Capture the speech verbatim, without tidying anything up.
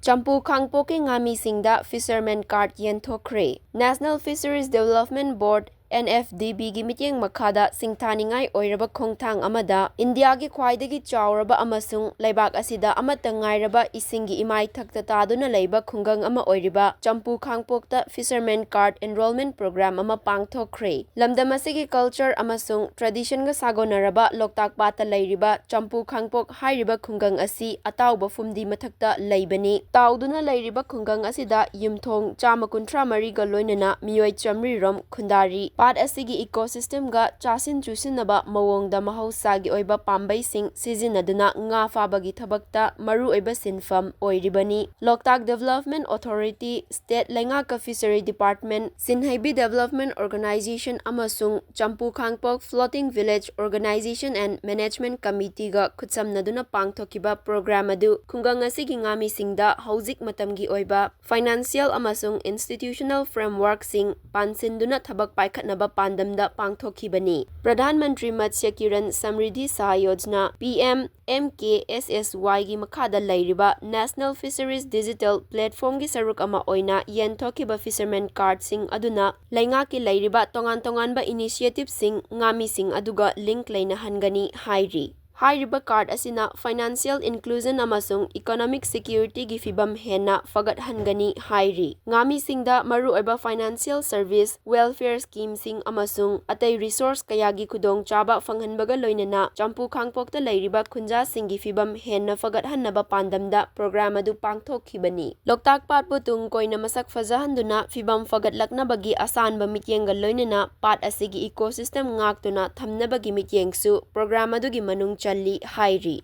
ꯆꯝꯄꯨ ꯈꯥꯡꯄꯣꯛꯀꯤ ꯉꯥꯃꯤꯁꯤꯡꯗ Fisherman Card ꯌꯦꯟꯊꯣꯛꯈ꯭ꯔꯦ꯫ National Fisheries Development Board, N F D B ꯒꯤ ꯃꯤꯠꯌꯦꯡ ꯃꯈꯥꯗ ꯁꯤꯡꯊꯥꯅꯤꯡꯉꯥꯏ ꯑꯣꯏꯔꯕ ꯈꯣꯡꯊꯥꯡ ꯑꯃꯗ ꯏꯟꯗꯤꯌꯥꯒꯤ ꯈ꯭ꯋꯥꯏꯗꯒꯤ ꯆꯥꯎꯔꯕ ꯑꯃꯁꯨꯡ ꯂꯩꯕꯥꯛ ꯑꯁꯤꯗ ꯑꯃꯠꯇ ꯉꯥꯏꯔꯕ ꯏꯁꯤꯡꯒꯤ ꯏꯃꯥꯏꯊꯛꯇ ꯇꯥꯗꯨꯅ ꯂꯩꯕ ꯈꯨꯡꯒꯪ ꯑꯃ ꯑꯣꯏꯔꯤꯕ ꯆꯝꯄꯨ ꯈꯥꯡꯄꯣꯛꯇ Fisherman Card Enrollment Program ꯑꯃ ꯄꯥꯡꯊꯣꯛꯈ꯭ꯔꯦ꯫ ꯂꯝꯗꯝ ꯑꯁꯤꯒꯤ culture ꯑꯃꯁꯨꯡ tradition ꯒ ꯁꯥꯒꯣꯟꯅꯔꯕ ꯂꯣꯛꯇꯥꯛ ꯄꯥꯠꯇ ꯂꯩꯔꯤꯕ ꯆꯝꯄꯨ ꯈꯥꯡꯄꯣꯛ ꯍꯥꯏꯔꯤꯕ ꯈꯨꯡꯒꯪ ꯑꯁꯤ ꯑꯇꯥꯎꯕ ꯐꯨꯝꯗꯤ ꯃꯊꯛꯇ ꯂꯩꯕꯅꯤ꯫ ꯇꯥꯎꯗꯨꯅ ꯂꯩꯔꯤꯕ ꯈꯨꯡꯒꯪ ꯑꯁꯤꯗ ꯌꯨꯝꯊꯣꯡ ꯆꯥꯝꯃ ꯀꯨꯟꯊ꯭ꯔꯥ ꯃꯔꯤꯒ ꯂꯣꯏꯅꯅ ꯃꯤꯑꯣꯏ ꯆꯥꯃꯔꯤ ꯔꯣꯝ ꯈꯨꯟꯗꯥꯔꯤ꯫ ꯄꯥꯠ ꯑꯁꯤꯒꯤ ecosystem ꯒ ꯆꯥꯁꯤꯟ ꯆꯨꯁꯤꯟꯅꯕ ꯃꯑꯣꯡꯗ ꯃꯍꯧꯁꯥꯒꯤ ꯑꯣꯏꯕ ꯄꯥꯝꯕꯩꯁꯤꯡ ꯁꯤꯖꯤꯟꯅꯗꯨꯅ ꯉꯥ ꯐꯥꯕꯒꯤ ꯊꯕꯛꯇ ꯃꯔꯨꯑꯣꯏꯕ ꯁꯤꯟꯐꯝ ꯑꯣꯏꯔꯤꯕꯅꯤ꯫ ꯂꯣꯛꯇꯥꯛ Development Authority, state ꯂꯩꯉꯥꯛꯀ Fishery Department, ꯁꯤꯟꯍꯩꯕꯤ Development Organization ꯑꯃꯁꯨꯡ ꯆꯝꯄꯨ ꯈꯥꯡꯄꯣꯛ Floating Village Organization and Management Committee ꯒ ꯈꯨꯠꯁꯝꯅꯗꯨꯅ ꯄꯥꯡꯊꯣꯛꯈꯤꯕ program ꯑꯗꯨ ꯈꯨꯡꯒꯪ ꯑꯁꯤꯒꯤ ꯉꯥꯃꯤꯁꯤꯡꯗ ꯍꯧꯖꯤꯛ ꯃꯇꯝꯒꯤ ꯑꯣꯏꯕ financial ꯑꯃꯁꯨꯡ institutional framework ꯁꯤꯡ ꯄꯥꯟꯁꯤꯟꯗꯨꯅ ꯊꯕꯛ ꯄꯥꯏꯈꯠꯅꯕ ꯄꯥꯟꯗꯝꯗ ꯄꯥꯡꯊꯣꯛꯈꯤꯕꯅꯤ꯫ Pradhan Mantri Matsya Kiran ꯁꯃ꯭ꯔꯤꯗꯤ Shah Yojana, P M M K S S Y ꯒꯤ ꯃꯈꯥꯗ ꯂꯩꯔꯤꯕ National Fisheries Digital Platform ꯒꯤ ꯁꯔꯨꯛ ꯑꯃ ꯑꯣꯏꯅ ꯌꯦꯟꯊꯣꯛꯈꯤꯕ Fisherman Card ꯁꯤꯡ ꯑꯗꯨꯅ ꯂꯩꯉꯥꯛꯀꯤ ꯂꯩꯔꯤꯕ ꯇꯣꯉꯥꯟ ꯇꯣꯉꯥꯟꯕ initiative ꯁꯤꯡ ꯉꯥꯃꯤꯁꯤꯡ ꯑꯗꯨꯒ link ꯂꯩꯅꯍꯟꯒꯅꯤ ꯍꯥꯏꯔꯤ꯫ ꯍꯥꯏꯔꯤꯕ card ꯑꯁꯤꯅ financial inclusion ꯑꯃꯁꯨꯡ economic security ꯒꯤ ꯐꯤꯚꯝ ꯍꯦꯟꯅ ꯐꯒꯠꯍꯟꯒꯅꯤ ꯍꯥꯏꯔꯤ꯫ ꯉꯥꯃꯤꯁꯤꯡꯗ ꯃꯔꯨꯑꯣꯏꯕ financial service, welfare scheme ꯁꯤꯡ ꯑꯃꯁꯨꯡ ꯑꯇꯩ resource ꯀꯌꯥꯒꯤ ꯈꯨꯗꯣꯡꯆꯥꯕ ꯐꯪꯍꯟꯕꯒ ꯂꯣꯏꯅꯅ ꯆꯝꯄꯨ ꯈꯥꯡꯄꯣꯛꯇ ꯂꯩꯔꯤꯕ ꯈꯨꯟꯖꯥꯁꯤꯡꯒꯤ ꯐꯤꯚꯝ ꯍꯦꯟꯅ ꯐꯒꯠꯍꯟꯅꯕ ꯄꯥꯟꯗꯝꯗ program ꯑꯗꯨ ꯄꯥꯡꯊꯣꯛꯈꯤꯕꯅꯤ꯫ ꯂꯣꯛꯇꯥꯛ ꯄꯥꯠꯄꯨ ꯇꯨꯡ ꯀꯣꯏꯅ ꯃꯁꯛ ꯐꯖꯍꯟꯗꯨꯅ ꯐꯤꯚꯝ ꯐꯒꯠꯂꯛꯅꯕꯒꯤ ꯑꯁꯥꯟꯕ ꯃꯤꯠꯌꯦꯡꯒ ꯂꯣꯏꯅꯅ ꯄꯥꯠ ꯑꯁꯤꯒꯤ ecosystem ꯉꯥꯛꯇꯨꯅ ꯊꯝꯅꯕꯒꯤ ꯃꯤꯠꯌꯦꯡꯁꯨ program ꯑꯗꯨꯒꯤ ꯃꯅꯨꯡ ꯆꯜꯂꯤ ꯍꯥꯏꯔꯤ꯫